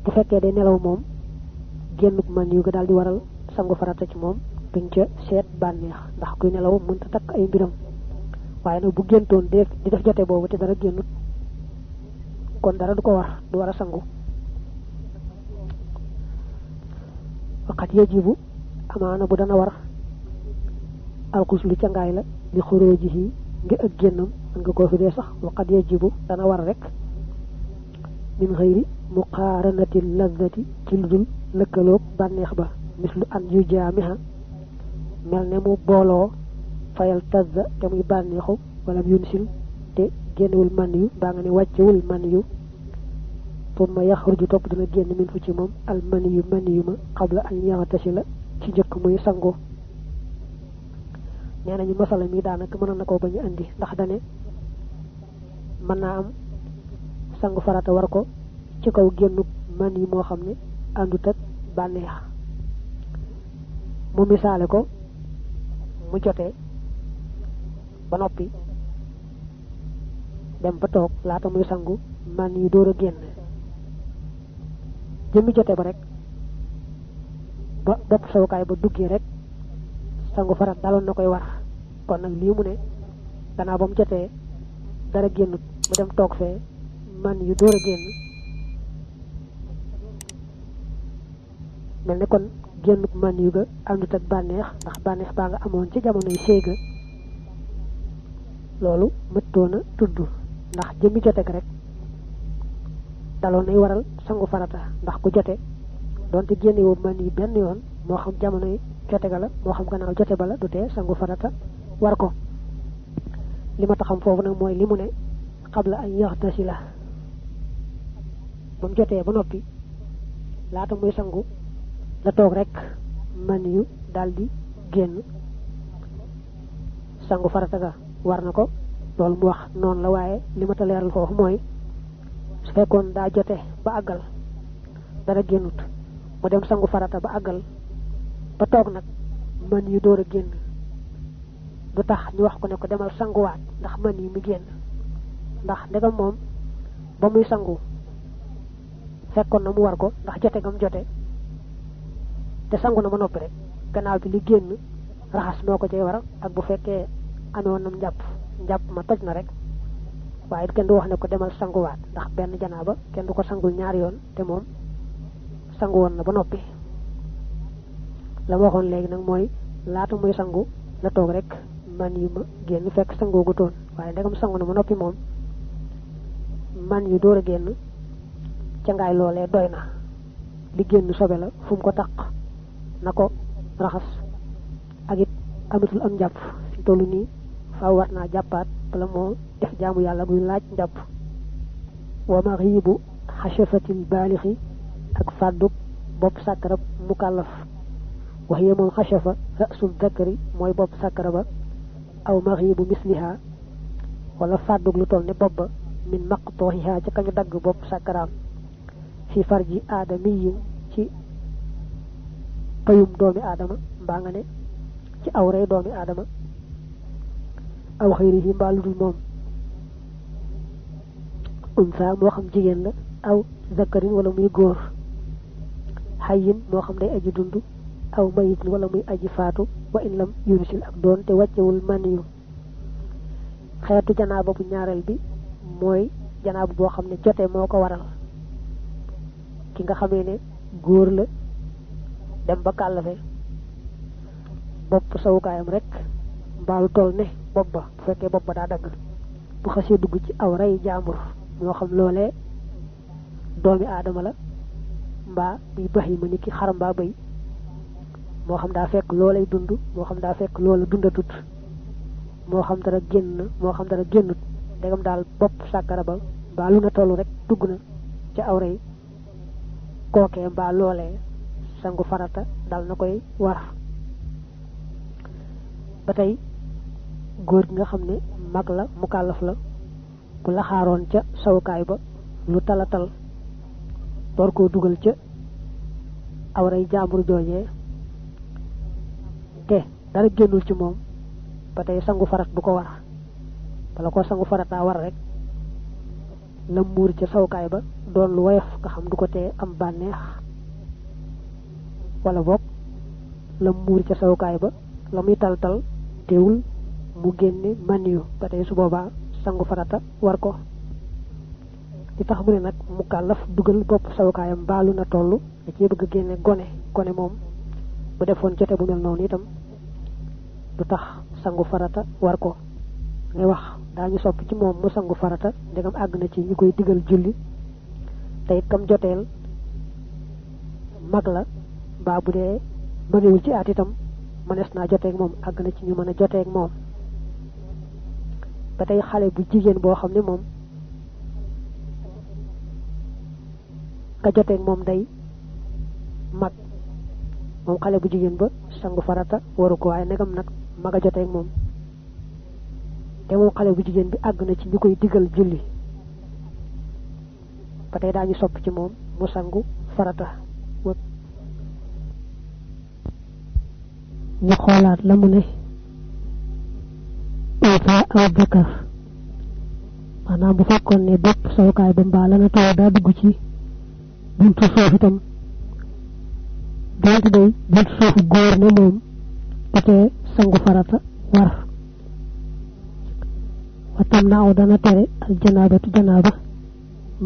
bu fekkee day nelaw moom génnuk man yu ga daal di waral sangu farata ci moom duñ ca seet bànneex ndax kuy nelaw mënta takk ay mbiram waaye nag bu géntoon di def jote boobu te dara génnut kon dara du ko war du war a sangu waqat yajibu amaana bu dana war alxuslu ca ngaay la li xuróojihi ngir ak génnam nga ko fi dee sax waqat yajibu dana war rek min xëyri muqaaranati lazzati ci lu dul lëkkaloog bànneex ba mislu an yu jaamiha mel ne mu booloo fayal tazza te muy bànneexu wala yunsil te génnewul man yu baa nga ne wàccewul man yu tumma yaxruju topp dina génn min fu ci moom al man yu ma qabla an yaxtasi la ci njëkk muy sango nee nañu masala mi daanaka mën na koo bañ a andi ndax dane mën naa am sangu farata war ko ci kaw génnu man yi moo xam ne àndut ak bànneex mu misaale ko mu jotee ba noppi dem ba toog laata muy sangu man yi door a génn jëmmi jote ba rek ba bopp sawukaay ba duggee rek sangu farat daloon na koy war kon nag lii mu ne gannaaw ba mu jotee dara génnut mu dem toog fee man yu door a génn mel ne kon génnut man yu ga àndut ak bànneex ndax bànneex baa nga amoon ci jamonoy séega loolu mëttoon a tudd ndax jëmmi jote ga rek daloon nay waral sangu farata ndax ku jote donte génne woo man yi benn yoon moo xam jamonoy jote ga la moo xam gannaaw jote ba la du tee sangu farata war ko li ma taxam foofu nag mooy li mu ne qabla an yaxtasila ba mu jotee ba noppi laata muy sangu la toog rek man yu daldi génn sangu farata ga war na ko loolu mu wax noonu la waaye li ma ta leeral foofu mooy su fekkoon daa jote ba àggal dara génnut mu dem sangu farata ba àggal ba toog nag man yu door a génn du tax ñu wax ko ne ko demal sanguwaat ndax man yi mu génn ndax ndegam moom ba muy sangu fekkoon na mu war ko ndax jote gam jote te sangu na ba noppi rek gannaaw bi li génn raxas moo ko cay war ak bu fekkee amewoon nam njàpp ma toj na rek waaye kenn du wax ne ko demal sanguwaat ndax benn janaaba kenn du ko sangul ñaari yoon te moom sangu woon na ba noppi la ma waxoon léegi nag mooy laata muy sangu la toog rek man yu ma génn fekk sangoo gu toon waaye ndegam sangu na ba noppi moom man yu door a génn ca ngaay loolee doy na li génn sobe la fu mu ko taq na ko raxas ak it amatul am njàpp fi tollu nii faaw war naa jàppaat bala moo def jaamu yàlla buy laaj njàpp wa maxiibu xachafatil baalixi ak fàdduk bopp sàkkarab mukallaf wax ye moom xachafa rasul zakari mooy bopp sàkkara ba aw maxiibu misliha wala fàdduk lu toll ne bopp ba min maqtooxiha ca kañu dagg bopp sàkkaraam fi farji aadamiyin ci payum doomi aadama mbaa nga ne ci awray doomi aadama aw xëyrihi mbaa lu dul moom unsa moo xam jigéen la aw zakarin wala muy góor xayin moo xam day aji dund aw mayit wala muy aji faatu wa in lam yurisil ak doon te wàccewul maniyu xeetu janaaba bu ñaareel bi mooy janaaba boo xam ne jote moo ko waral ki nga xamee ne góor la dem ba kàllafe bopp sawukaayam rek mbaalu toll ne bopp ba bu fekkee bopp ba daa dagg bu xasee dugg ci aw rey jaambur moo xam loolee doomi aadama la mbaa bi bahima ni ki xaram mbaa bëy moo xam daa fekk loolay dund moo xam daa fekk loola dundatut moo xam dara génn moo xam dara génnut ndegam daal bopp sàkkara ba mbaa lu na toll rek dugg na ca aw rey kookee mbaa loolee sangu farata dal na koy war ba tey góor gi nga xam ne mag la mukallaf la bu la xaaroon ca sawukaay ba lu talatal door koo dugal ca awray jaambur joojee te dara génnul ci moom ba tey sangu farat bu ko war bala ko sangu farat daa war rek la muur ca sawkaay ba doon lu woyof nga xam du ko tee am bànneex wala boog la muur ca sawkaay ba la muy taltal teewul mu génne maniyu ba tey su boobaa sangu farata war ko li tax mu ne nag mu kàllaf dugal bopp sawkaayam baalu na toll da cee bëgg génne gone moom bu defoon jote bu mel noonu itam du tax sangu farata war ko ngay wax daañu sopp ci moom mu sangu farata ndegam àgg na ci ñu koy digal julli te it kam joteel mag la mbaa bu dee mënewul ci at itam mënees naa joteeg moom àgg na ci ñu mën a joteeg moom ba tey xale bu jigéen boo xam ne moom ka joteeg moom day mag moom xale bu jigéen ba sangu farata waru ko waaye negam nag mag a joteeg moom te moom xale bu jigéen bi àgg na ci ñu koy digal julli ba tey daañu sopp ci moom mu sangu farata ñu xoolaat la mu ne ufa aw bakar maanaam bu fekkoon ne bopp sawkaay ba mbaa la na taw daa dugg ci buntu suuf itam donte day buntu suufu góor ne moom dafee sangu farata war wa tam naaw dana tere al janaabatu janaaba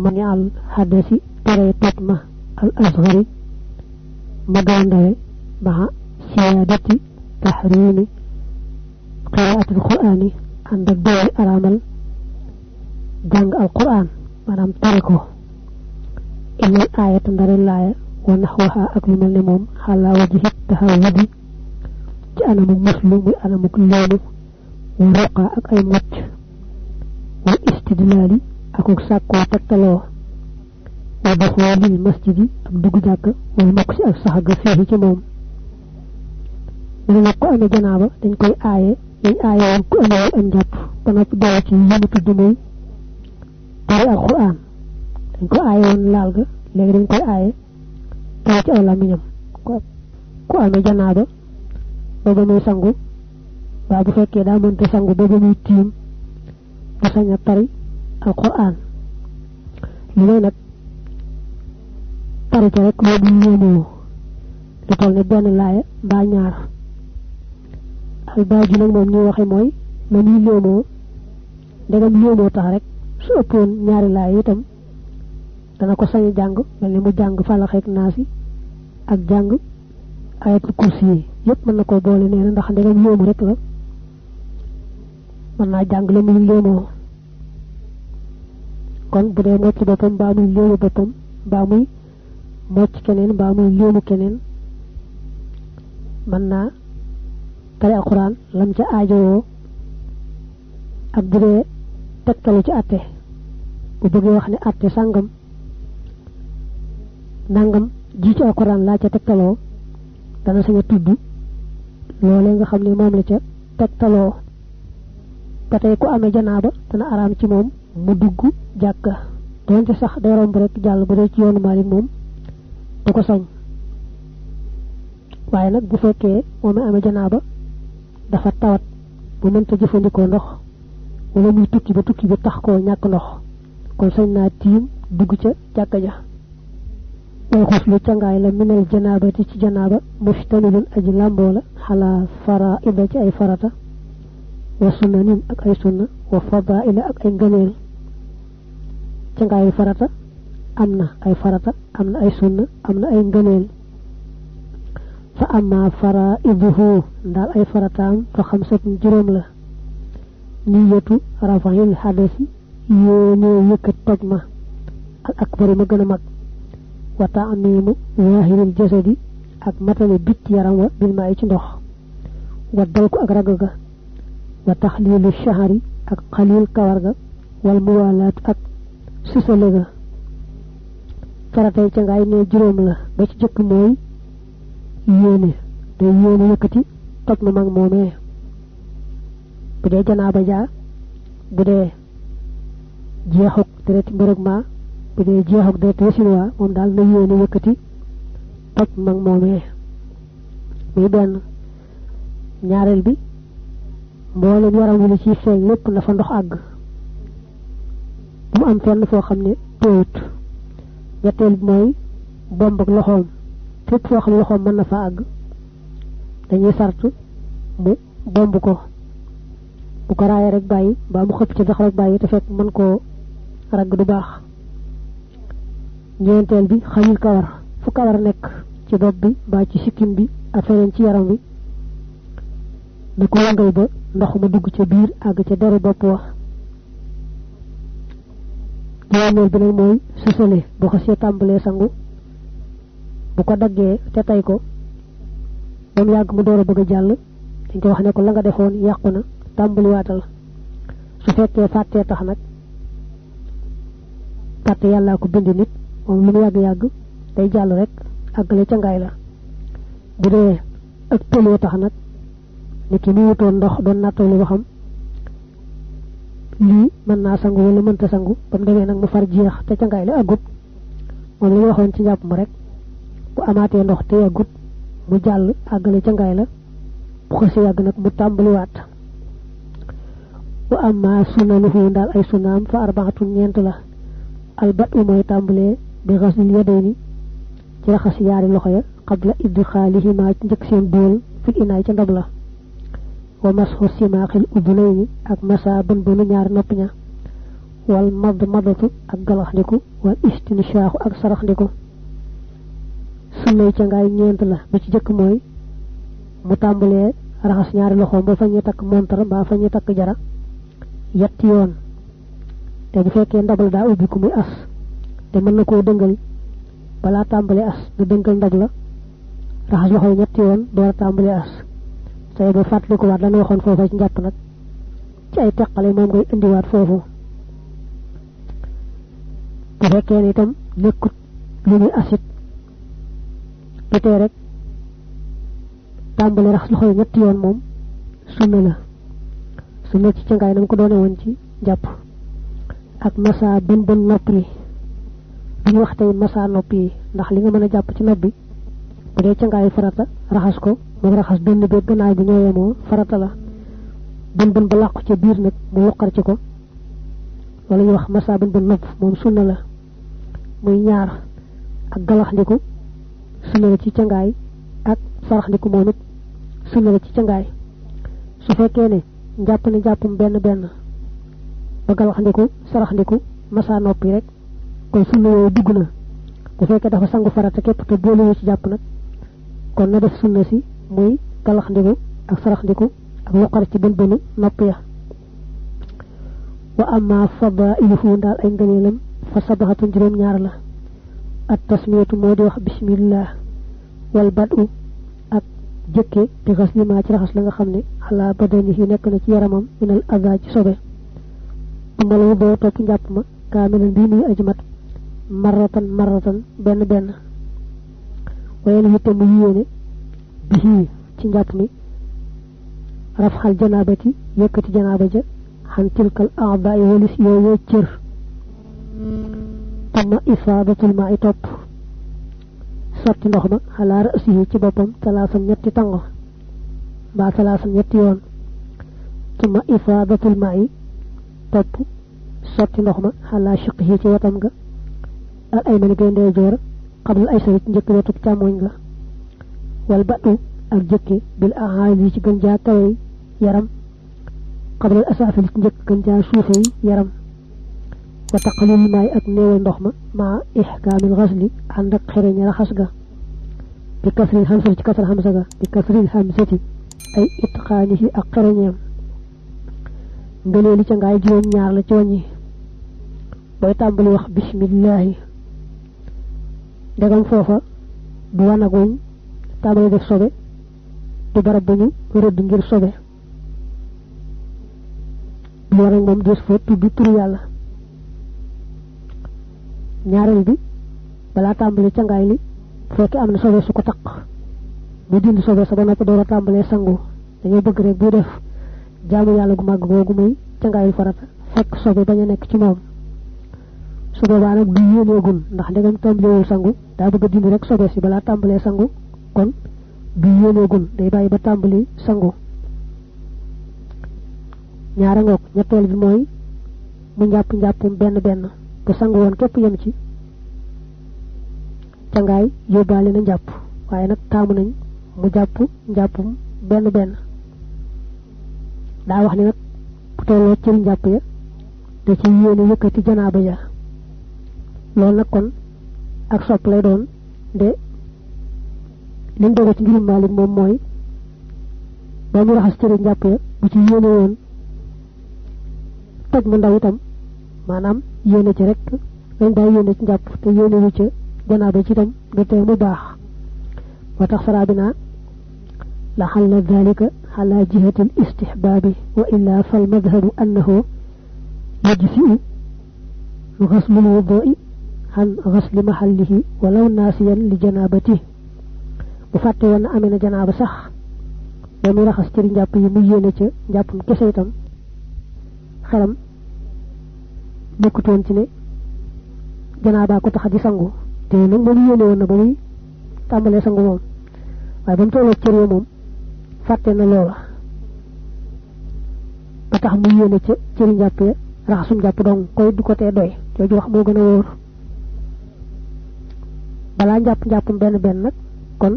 mani al hadasi tere tot ma al asghari ma gaaw ndawe maha siyaadati tahrimi qiraatil qur'aani ànd ak doole araamal jàng al qur'aan maanaam tere ko illal aayata ndari laaya wa naxwaha ak lu mel ne moom xalaa wajhi tahawudi ci anamu muslu muy anamuk loolu wa ruqa ak ay mocc wal istidlaali akuk sàkkoo tegtaloo wa duxoolil masjidi ak dugg jàkk wal mokk si ak sax ga feexi ci moom mu ne nag ko amee janaaba dañ koy aaye dañ aaye woon ku amee am njàpp ba noppi dara ci yëmu tudd muy tari al quraan dañ ko aaye woon laal ga léegi dañ koy aaye tari ci aw làmmiñam ku amee janaaba ba ba muy sangu waa bu fekkee daa mënta sangu ba ba muy tiim du sañ a tari al quraan li lay nag tari ca rek loolu léemoo lu toll ne benn laaya mbaa ñaar albaaju nag moom ñuy waxe mooy la ñuy léemoo ndegam léemoo tax rek su ëppoon ñaari laaya itam dana ko sañ a jàng mel ni mu jàng falaxeek naasi ak jàng ayatul kursi yi yëpp mën na ko boole nee na ndax ndegam léemu rek la mën naa jàng la muy léemoo kon bu dee mocc boppam mbaa muy léemu boppam mbaa muy mocc keneen mbaa muy léemu keneen mën naa tari alquran lam ca aajowoo ak bu dee tegtalu ci atte bu bëggee wax ne atte sàngam nangam ji ci alquran laa ca tegtaloo dana sañ a tudd loolee nga xam ne moom la ca tegtaloo ba tey ku amee janaaba dana araam ci moom mu dugg jàkka doonte sax day romb rek jàll bu dee ci yoonu Maalik moom du ko sañ waaye nag bu fekkee moom amee janaaba dafa tawat bu mënta jëfandikoo ndox wala muy tukki ba tukki bi tax koo ñàkk ndox kon sañ naa tiim dugg ca jàkka ja way xuslu cangaay la minal janaabati ci janaaba mustamilun aji làmboo la xalaa faraida ci ay farata wa sunnanin ak ay sunna wa fadaila ak ay ngëneel cangaayu farata am na ay farata am na ay sunna am na ay ngëneel fa amma faraiduhu ndaal ay farataam fa xamsatun juróom la niyatu rafahil hadasi yéenee yëkkat toj ma al akbari ma gën a mag wa taamimu waahiril jasadi ak matale bit yaram wa bil maa yi ci ndox wa dal ko ak ragg ga wa taxliilu shahari ak xaliil kawar ga wal muwaalaat ak susale ga faratay ca ngaay ne juróom la ba ci jëkk mooy yéene day yéene yëkkati toj ma mag moomee bu dee janaaba jaa bu dee jeexuk dereti mbërëg ma bu dee jeexuk dereti wasinwaa moom daal na yéene yëkkati toj mag moomee muy benn ñaareel bi mboolem yaram wi li ciy feeñ lépp na fa ndox àgg mu am fenn foo xam ne tooyut ñetteel bi mooy bomb ak loxoom fépp foo xam loxoom mën na fa àgg dañuy sart mu bomb ko bu ko raayee rek bàyyi mbaa mu xëpp ci dox rek bàyyi te fekk mën koo ragg du baax ñeenteel bi xayul kawar fu kawar nekk ci bopp bi mbaa ci sikkim bi ak feneen ci yaram bi na ko wëngal ba ndox mu dugg ca biir àgg ca deru bopp wax juróomeel bi nag mooy susale bu xasee tàmbalee sangu bu ko daggee te tay ko ba mu yàgg mu door a bëgg a jàll dañ ko wax ne ko la nga defoon yàqu na tàmbaliwaatal su fekkee fàttee tax nag fàtte yàllaa ko bind nit moom lu mu yàgg-yàgg day jàll rek àggale ca ngaay la bu dee ak tëlee tax nag ni ki mu wutoon ndox doon nattawli ba xam lii mën naa sangu wala mënta sangu ba mu demee nag mu far jeex te ca ngaay la àggut moom li ñu waxoon ci njàpp ma rek bu amaatee ndox te àggut mu jàll àggale ca ngaay la bu xasee yàgg nag mu tàmbaliwaat wa amma sunanuhu daal ay sunaam fa arbaatun ñeent la albat u mooy tàmbalee bi xasil yadayni ci raxas yaari loxo ya qabla idxaalihima ci njëkk seen dóol fil inaay ca ndab la wa masxu simaaxil udunayni ak masa bën bënu ñaari nopp ña wal madatu ak galaxndiku wal istinshaaxu ak saraxndiku sunnay ca ngaay ñeent la ba ci jëkk mooy mu tàmbalee raxas ñaari loxoom ba fa ñuy takk montar mbaa fa ñuy takk jara yetti yoon te bu fekkee ndabal daa ubbi ku muy as te mën na koo dëngal balaa tàmbalee as du dëngal ndab la raxas loxo yi ñetti yoon door a tàmbalee as say ba fàttali ko waat dana waxoon foofa ci njàpp nag ci ay teqale moom ngay indiwaat foofu bu fekkee ne itam nekkut lu muy asit bu tee rek tàmbali raxas loxo yi ñetti yoon moom sunna la sunna ci cangaay nam ko doone woon ci njàpp ak massa bën nopp yi duñu wax tey massa nopp yi ndax li nga mën a jàpp ci nopp bi bu dee cangaay farata raxas ko moom raxas dënn bi gannaaw bi ñoo yemoo farata la bën ba làqu ca biir nag mu woqar ci ko loolu ñuy wax massa bën nopp moom sunna la muy ñaar ak galaxndiku sunna la ci cangaay ak saraxndiku moom it sunna la ci cangaay su fekkee ne njàpp ne jàppum benn ba galaxndiku saraxndiku massa noppi rek kon sunna yooyu dugg na bu fekkee dafa sangu farata képp te boole ci jàpp nag kon na def sunna si muy galaxndiku ak saraxndiku ak loqar ci bën nopp ya wa amma fadailuhu daal ay ngëneelam fa sabaxatun juróom ñaar la at tasmiyatu moo di wax bismillah wal badu ak jëkke bi xas lima ci raxas la nga xam ne ala badanihi nekk na ci yaramam minal aza ci sobe umala boo topp njàpp ma kaamilan bii muy ajumat marratan benn wayel witte mu yéene bi ci njàpp mi rafxal janaabati yëkkati janaaba ja xan tilkal aada yi walis yooyee cër tama ifaadatul ma i topp sotti ndox ma xalaa rasihi ci boppam talaasan ñetti tango mbaa talaasan ñetti yoon tama ifaadatul ma i topp sotti ndox ma xalaa shiqihi ci wetam ga al aymani gay ndeyjoor qabla aysari ci njëkk wetuk càmmoñ ga wal badu ak jëkke bil ahaali ci gën jaa kawey yaram qabla asaafil ci njëkk gën jaa suufey yaram wa taqlil maay ak néewal ndox ma maa ihkaamil xasli ànd ak xereñ raxas ga bi kasril hamsati ci kasral hamsa ga bi kasril hamsati ay itqaanihi ak xereñeem ngëneeli ca ngaay juróom ñaar la ci wàññi booy tàmbali wax bismillahi ndegam foofa du wanaguñ tàmbali def sobe du barab bu ñu rëdd ngir sobe bu war ak moom des fa tudd turu yàlla ñaareel bi balaa tàmbali cangaay li fekk am na sobe su ko taq mu dindi sobe sa ba noppi door a tàmbalee sangu dañoo bëgg rek bu def jaamu yàlla gu màgg googu muy cangaayul farata fekk sobe bañ a nekk ci moom su boobaa nag du yéeneegul ndax ndegam tàmbalewul sangu daa bëgg a dindi rek sobe si balaa tàmbalee sangu kon du yéeneegul day bàyyi ba tàmbali sangu ñaara ngoog ñetteel bi mooy mu njàppum benn bu sangu woon képp yem ci cangaay yóbbaale na njàpp waaye nag taamu nañ mu njàppum benn daa wax ni nag bu tolloo cëri njàpp ya da ci yéene yëkkati janaaba ja loolu nag kon ak sopp lay doon de liñ doge ci ngirum Maalik moom mooy ba mu raxas cëri njàpp ya bu ci yéene woon toj mu ndaw itam maanaam yéene ci rek lañ daa yéene ci njàpp te yéene wu ca janaaba ci itam du tee mu baax moo tax sarabina la xalla dalika ala jihati al istihbaabi wa illa fal madhabu annahu yajzi'u ghaslu al wudu'i an ghasli mahallihi walaw naasiyan li janabati bu fàtte woon amee na janaaba sax ba muy raxas cëri njàpp yi mu yéene ca njàppum kese itam xelam nekkutoon ci ne janaaba ko tax di sangu te nag moom yéene woon na ba muy tàmbalee sangu moom waaye ba mu tolloo cër yi moom fàtte na loola ba tax mu yéene ca cëri njàpp ya raxasum njàpp dong koy du ko tee doy jooju wax moo gën a wóor balaa njàppum benn nag kon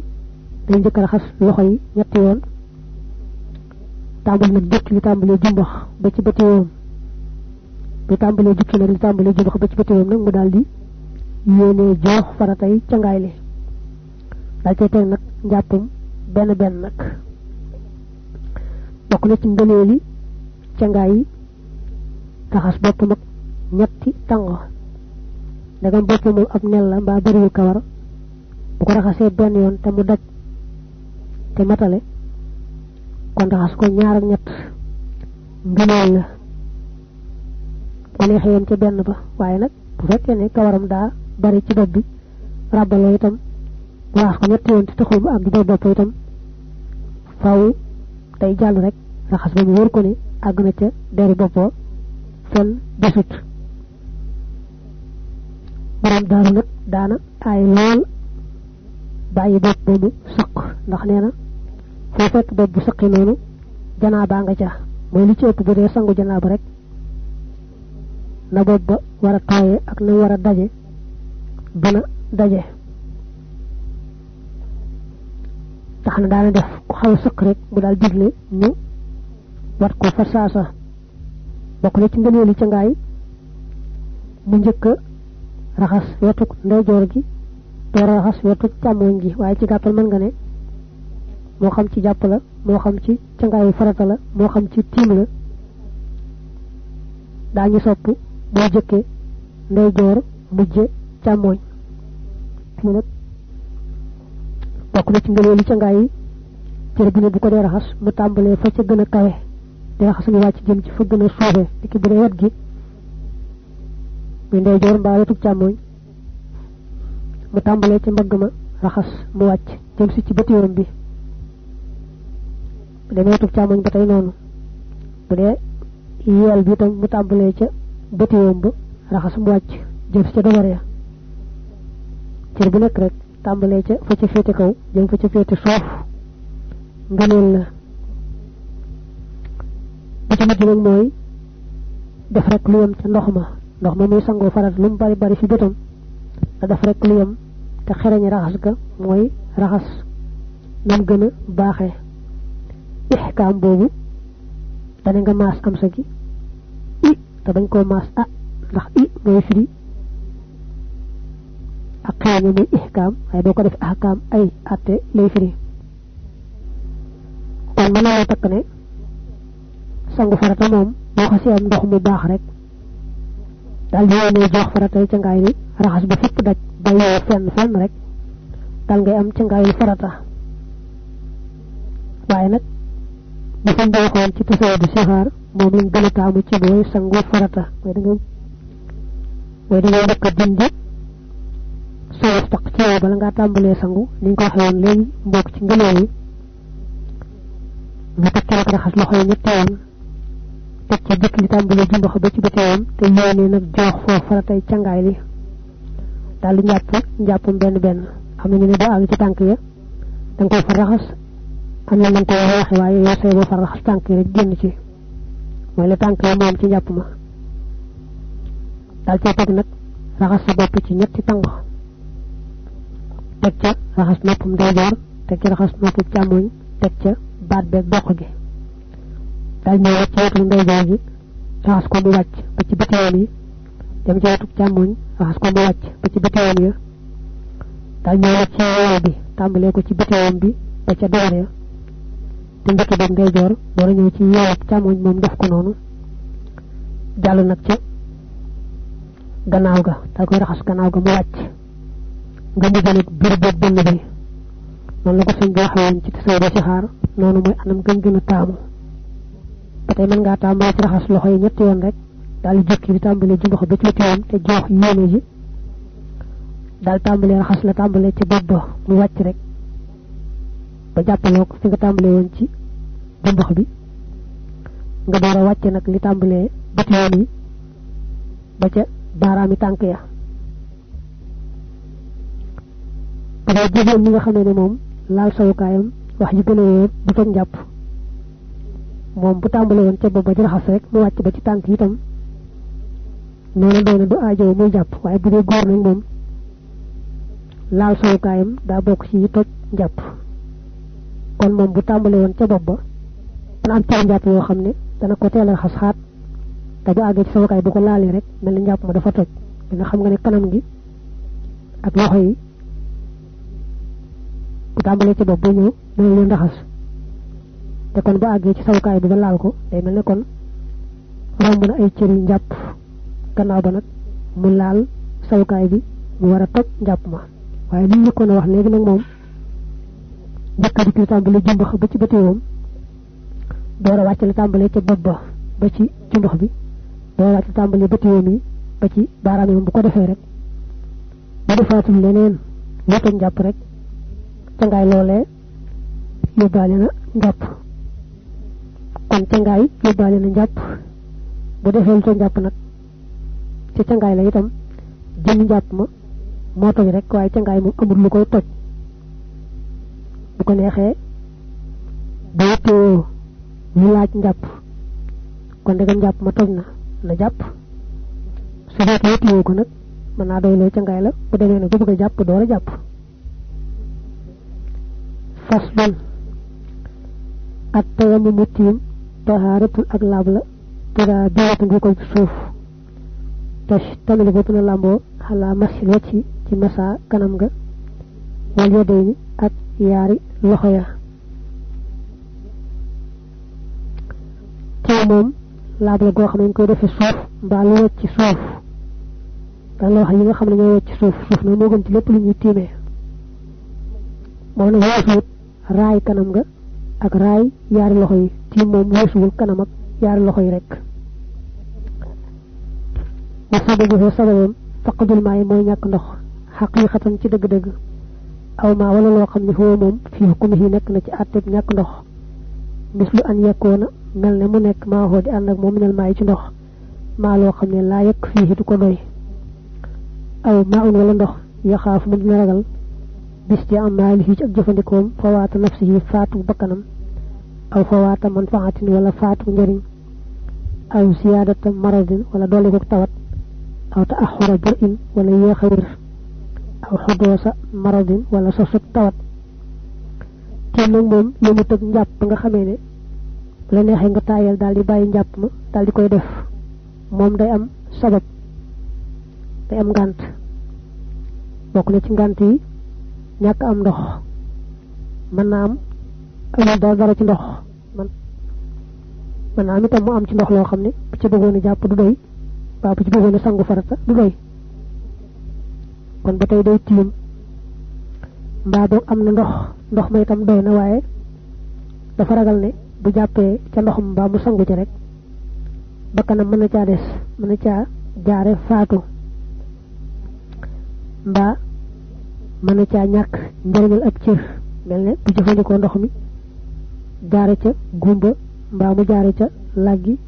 day njëkk raxas loxo yi ñetti yoon tàmbali nag jukki li tàmbalee jumbax ba ci bëti woom bi tàmbalee jukki nag li tàmbalee jumbax ba ci bëti woom nag mu daal di yéene joox faratay cangaay li daal cay teg nag njàppum benn nag bokk na ci ngëneeli cangaay yi raxas boppam ak ñetti tàng ndegam boppam moom ab nel la mbaa bariwul kawar bu ko raxasee benn yoon te mu daj te matale kon raxas ko ñaar ak ñett ngëneel la bu neexee yem ca benn ba waaye nag bu fekkee ne kawaram daa bari ci bopp bi ràbbaloo itam bu raxas ko ñetti yoon te taxul mu àgg ci bopp itam faaw day jàll rek raxas ba mu wóor ko ne àgg na ca deri boppoo fenn desut borom daaru nag daana ay lool bàyyi bopp ba mu sëq ndax nee na foo fekk bopp bu sëqi noonu janaaba nga ca mooy li ci ëpp bu dee sangu janaaba rek na bopp ba war a tooyee ak na war a daje dana daje tax na daana def ku xaw sëq rek mu daal digle ñu wat ko fa saasa bokk na ci ngëneeli ca ngaay mu njëkk raxas wetuk ndeyjoor gi door raxas wetuk càmmoñ gi waaye ci gàttal mën nga ne moo xam ci jàpp la moo xam ci cangaayu farata la moo xam ci tiim la daañu sopp boo jëkkee ndeyjoor mujje càmmoñ fii nag bokk na ci ngëneeli cangaay yi cër bu ne bu ko dee raxas mu tàmbalee fa ca gën a kawe di raxas ngi wàcc jëm ci fa gën a suufe dikki bu dee wet gi muy ndeyjoor mbaa wetuk càmmoñ mu tàmbalee ca mbagg ma raxas mu wàcc jëm si ci bëtiwoom bi bu dee wetuk càmmoñ ba tey noonu bu dee yeel bi itam mu tàmbalee ca bëtiwoom ba raxas mu wàcc jëm si ca dogar ya cër bu nekk rek tàmbalee ca fa ca féete kaw jëm fa ca féete suuf ngëneel la ba ci mujj nag mooy def rek lu yem ca ndox ma muy sangoo farat lu mu bari bari fi bëtam da def rek lu yem te xereñ raxas ga mooy raxas nam gën a baaxee ixkaam boobu dana nga maas am sa gi i te bañ koo maas ndax i mooy firi ak xereñe muy ixkaam waaye doo ko def ahkaam ay atte lay firi kon mën na la takk ne sangu farata moom boo xasee am ndox mu baax rek daal di yéene jox faratay ca ngaay li raxas ba fépp daj bàyyoo fenn rek dal ngay am ca ngaayul farata waaye nag bu fa ndoxoon ci tasoo bi sixaar moom lañ gën a taamu ci booy sangu farata mooy da ngay njëkk a dindi soo taq ci yow bala ngaa tàmbalee sangu ni ñu ko waxee woon léegi mbokk ci ngëneel yi nga teg ci rek raxas loxo yi ñetti yoon teg ci jëkk li tàmbalee jumbax ba ci bëteewam te yéene nag jox foofu faratay cangaay li daal di njàppum benn xam nañu ne doo àgg ci tànk ya da nga koy fa raxas am na ko waxe waaye yow say boo fa raxas tànk yi rek génn ci mooy la tànk ya moom ci njàpp ma dal ci tek nak raxas sa bop ci ñetti tang tek ca raxas noppum ndeyjoor tek ci raxas noppu càmmoñ tek ca baat beeg dox gi dal ñëw ci wetu ndeyjoor gi raxas ko mu wàcc ba ci bëtiwoon yi dem ci wetu càmmoñ raxas ko mu wàcc ba ci bëtiwoon ya dal ñëw ci wéy bi tàmbalee ko ci bëtiwoon bi ba ca door ya te njëkk dem ndeyjoor door a ñëw ci yeewab càmmoñ moom def ko noonu jàll nag ca gannaaw ga dal koy raxas gannaaw ga mu wàcc nga ñu gën a biir boog benn bi noonu la ko sëñ bi waxee ci tasawur ci xaar noonu mooy anam gën gën a taamu ba tey mën ngaa tàmbalee ci raxas loxo yi ñetti yoon rek daal di jëkki bi tàmbalee ci loxo ba ci yoon te jox yéene ji daal tàmbalee raxas la tàmbalee ci bopp ba mu wàcc rek ba jàppaloo ko fi nga tàmbalee woon ci jumbax bi nga door a wàcce nag li tàmbalee bët yoon yi ba ca baaraami tànk ya ba day jigéen ñi nga xamee ne moom laal sawukaayam wax ji gën a wóor du toj njàpp moom bu tàmbalee woon ca bopp ba ci raxas rek mu wàcc ba ci tànk itam noonu doy na du aajow muy jàpp waaye bu dee góor nag moom laal sawukaayam daa bokk ci yi toj njàpp kon moom bu tàmbalee woon ca bopp ba dana am ca njàpp yoo xam ne dana ko teel a raxas xaat te bu àggee ci sawukaay bu ko laalee rek mel ni njàpp ma dafa toj dina xam nga ne kanam gi ak loxo yi bu tàmbalee ci bopp ba ñëw dana leen raxas te kon bu àggee ci sawukaay bi ba laal ko day mel ne kon romb na ay cëri njàpp gannaaw ba nag mu laal sawukaay bi mu war a toj njàpp ma waaye li ñu ko wax léegi nag moom njëkk di ki tàmbalee jumbax ba ci bëtiwoom door a wàcc la tàmbalee ca bopp ba ci jumbax bi door a wàcc la tàmbalee bëtiwoom yi ba ci baaraam yi bu ko defee rek bu defaatul leneen lu toj njàpp rek cangaay loolee yóbbaale na njàpp kon cangaay yóbbaale na njàpp bu defee lu toj njàpp nag ci cangaay la itam jënd njàpp ma moo toj rek waaye cangaay moom amul lu koy toj bu ko neexee ba yittewoo ñu laaj njàpp kon ndegam njàpp ma toj na jàpp su fekkee yittewoo ko nag mën naa doyloo cangaay la bu demee nag bu bëgg a jàpp door a jàpp faslun at tayammumu tiim tahaaratul ak laab la tira biwatu ngi ko suuf tash tamit ko tuna lamboo xalaa masil wacci ci masa kanam nga wal yadayni ak yaari loxo ya ci moom laab la goo xam ne koy defee suuf mbaa lu wacc ci suuf dan la wax yi nga xam ne ñoo wacc suuf suuf na moo gën ci lépp lu ñuy tiimee moom nag weesuwut raay kanam nga ak raay yaari loxo yi tiim moom weesuwul kanam ak yaari loxo yi rek wa sababu sababam faqdul maay mooy ñàkk ndox xaqiiqatan ci dëgg-dëgg aw maa wala loo xam ne foo moom fii hukumihi nekk na ci àtteb ñàkk ndox mislu an yekkoona mel ne mu nekk maa xoo di ànd ak moom minal maay ci ndox maa loo xam ne laa yekk fii du ko doy aw maa un wala ndox yaxaaf mu dina ragal bis ci am maalihi ci ak jëfandikoom fawaata nafsihi faatu bakkanam aw fawaata manfaatin wala faatu njëriñ aw siyaadata maradin wala dolli ko tawat aw taaxura bur'in wala yéex a wér aw xudoosa maradin wala sosut tawat te nag moom yëmu tëg njàpp nga xamee ne la neexee nga taayal daal di bàyyi njàpp ma daal di koy def moom day am sabab day am ngànt bokk na ci ngànt yi ñàkk am ndox mën naa am amul dara ci ndox mën naa am itam mu am ci ndox loo xam ne bu ci bëggoon a jàpp du doy waa bu ci bëggoon a sangu farata du doy kon ba tey day tiim mbaa boog am na ndox ma itam doy na waaye dafa ragal ne bu jàppee ca ndox mbaa mu sangu ci rek bakkanam mën na caa des mën na caa jaare faatu mbaa mën na caa ñàkk njëriñal ab cër mel ne bu jëfandikoo ndox mi jaare ca gumba mbaa mu jaare ca laggi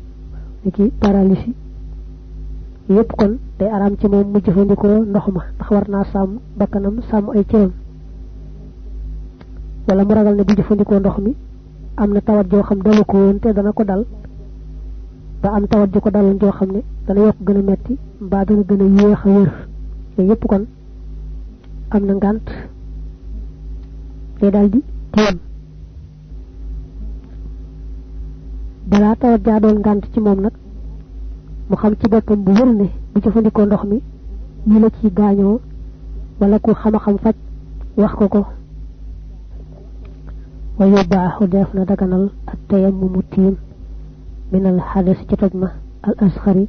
ni ki paralysie yépp kon day araam ci moom mu jëfandikoo ndox ma ndax war naa sàmm bakkanam sàmm ay cëram wala mu ragal ne bu jëfandikoo ndox mi am na tawat joo xam dalu ko woon te dana ko dal ba am tawat ji ko daloon joo xam ne dana yokk gën a metti mbaa dana gën a yéex a wér yooyu yëpp kon am na ngànt day daal di tiim balaa tawat jaa doon ngànt ci moom nag mu xam ci boppam bu wér ne bu jëfandikoo ndox mi nii la ci gaañoo wala ku xam-xam faj wax ko wa yubaaxu def na daganal ak tayammumu tiim minal xadas ci toj ma al asxari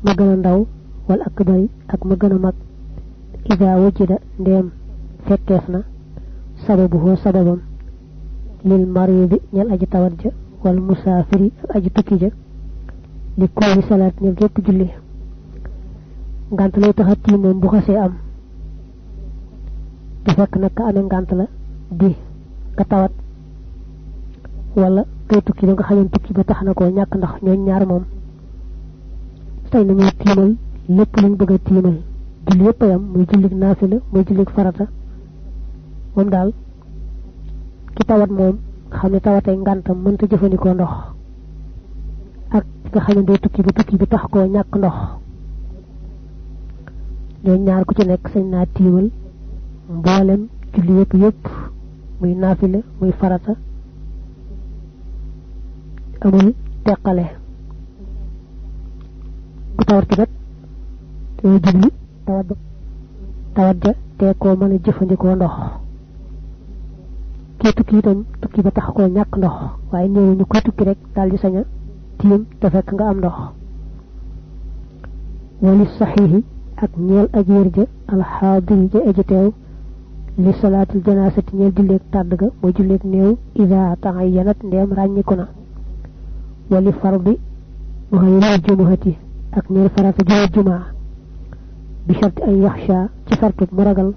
ma gën a ndaw wal akbari ak ma gën a mag ida wujida ndeem fekkeef na sababuhu sababam lil maridi ñel aji tawat ja wal musaafiri ak aji tukki ja li kulli salaat ñel gépp julli ngant lay tax a tiim moom bu xasee am te fekk nag ka amee ngant la di ka tawat wala kay tukki ba nga xamoon tukki ba tax na koo ñàkk ndax ñooñ ñaar moom tey nañoo tiimal lépp luñ bëgg a tiimal julli yëpp yam muy jullig naafila muy jullig farata moom daal ki tawat moom xam ne tawatay ngantam mënta jëfandikoo ndox ak nga xam ne day tukki bi tax koo ñàkk ndox ñooñ ñaar ku ci nekk sañ naa tiimal mboolem julli yëpp muy naafila muy farata amul teqale ku tawat ki nag te julli tawat ja te koo mën a jëfandikoo ndox kii tukki itam tukki ba tax koo ñàkk ndox waaye ñëw ñu koy tukki rek daal di sañ a tiim te fekk nga am ndox wali saxiixi ak ñeel aji wér ja alxaadiri ja aji teew li salaatul janaasati ñeel julleeg tàdd ga mooy julleeg néew ida taxayyanat ndeem ràññiku na wali fardi muhayril jumuhati ak ñeel farata juróom jumaa bi sharti ay yaxsha ci sartub mu ragal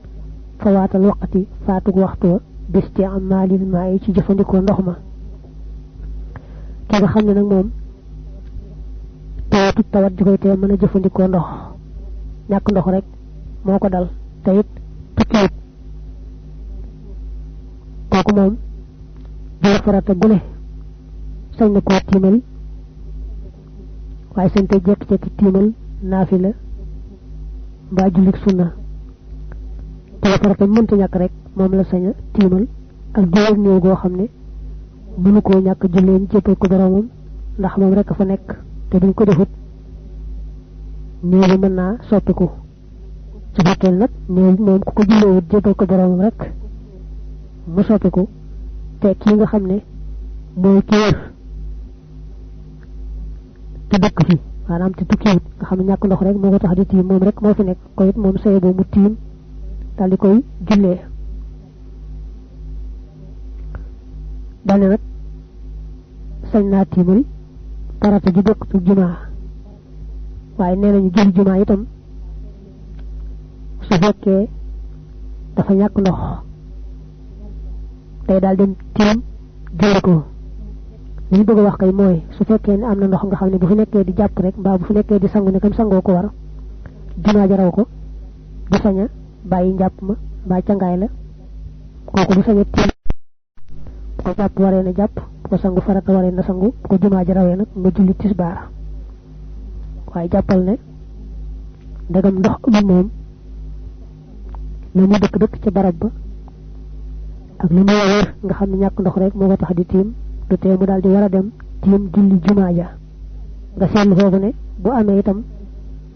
fawaatal waqti faatug waxtu wa bis ci am maalil maa yi ci jëfandikoo ndox ma ki nga xam ne nag moom tawat ju koy tee mën a jëfandikoo ndox ñàkk ndox rek moo ko dal te it tukkiwut kooku moom jël farata bu ne sañ na koo tiimal waaye sañ te jekki-jekki tiimal naafila mbaa jullik sunna te la farata mënta ñàkk rek moom la sañ a tiimal ak jóor néew goo xam ne mënu koo ñàkk julleen jéppal ko boromam ndax moom rek a fa nekk te duñ ko defut néew bi mën naa soppiku su fekkee nag néew moom ku ko julleewut jéppal ko boromam rek mu soppiku te kii nga xam ne mooy ki wër te dëkk fi maanaam te tukkiwut nga xam ne ñàkk ndox rek moo ko tax di tiim moom rek moo fi nekk ko it moom saye boo mu tiim daal di koy jullee dane nag sañ naa tiimal farata ji bokk ci jumaa waaye nee nañu jël jumaa itam su fekkee dafa ñàkk ndox day daal dem tiim julli ko li ñu bëgg a wax kay mooy su fekkee ne am na ndox nga xam ne bu fi nekkee di jàpp rek mbaa bu fi nekkee di sangu ne kam sangoo ko war jumaa ja raw ko du sañ a bàyyi njàpp ma mbaa cangaay la kooku du sañ a tiim bu ko jàpp waree na jàpp bu ko sangu farata waree na sangu bu ko jumaa ja rawee nag nga julli tisbaar waaye jàppal ne ndegam ndox amul moom la mu dëkk ca barab ba ak li mu wër nga xam ne ñàkk ndox rek moo ko tax di tiim du tee mu daal di war a dem tiim julli jumaa ja nga seetlu foofu ne bu amee itam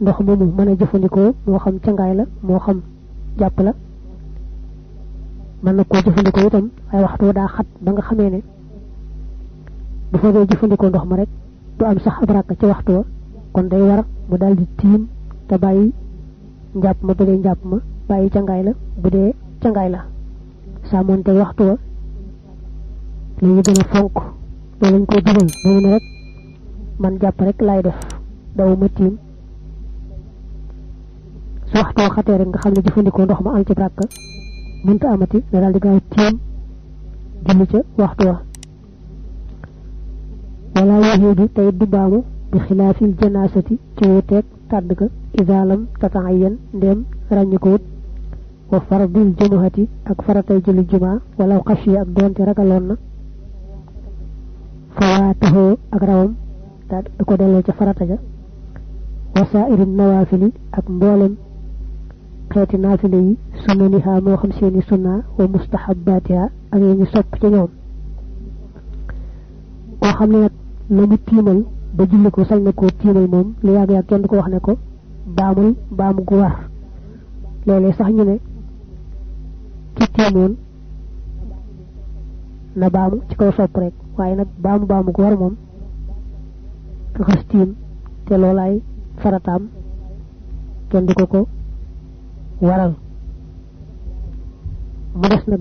ndox moomu mën a jëfandikoo moo xam cangaay la moo xam jàpp la mën na koo jëfandikoo itam ay waxtu daa xat ba nga xamee ne bu fa dee jëfandikoo ndox ma rek du am sax ab rakk ci waxtu wa kon day war mu daal di tiim te bàyyi njàpp ma bu dee njàpp ma bàyyi cangaay la bu dee cangaay la saamoonte waxtu wa li ñu gën a fonk loolu lañ koy digal loolu ne rek man jàpp rek laay def dawuma tiim su waxtu wa xatee rek nga xam ne jëfandikoo ndox ma am ci rakk mënta amati nga daal di gaaw tiim julli ca waxtu wa wala yahidu tey du baamu bi xilaafil janaasati ci wuteeg tàdd ga isaalam tataayan ndéem ràññikuwut wa fardil jumuhati ak faratay julli jumaa wala xashi ak doonte ragaloon na fawaataxoo ak rawam da ko delo ci farata ja wasairin nawafili ak mbolem xeeti naafile yi sunaniha moo xam seeni sunna wa mustahabatiha ak ñu sopp ci ñoom koo xam ne nag la mu tiimal ba julli ko sañ na koo tiimal moom lu yàgg yàgg kenn du ko wax ne ko baamul baamu gu war léeg-léeg sax ñu ne ci tiimoon na baamu ci kaw sopp rek waaye nag baamu gu war moom ka xas tiim te loolaay farataam kenn du ko waral mu des nag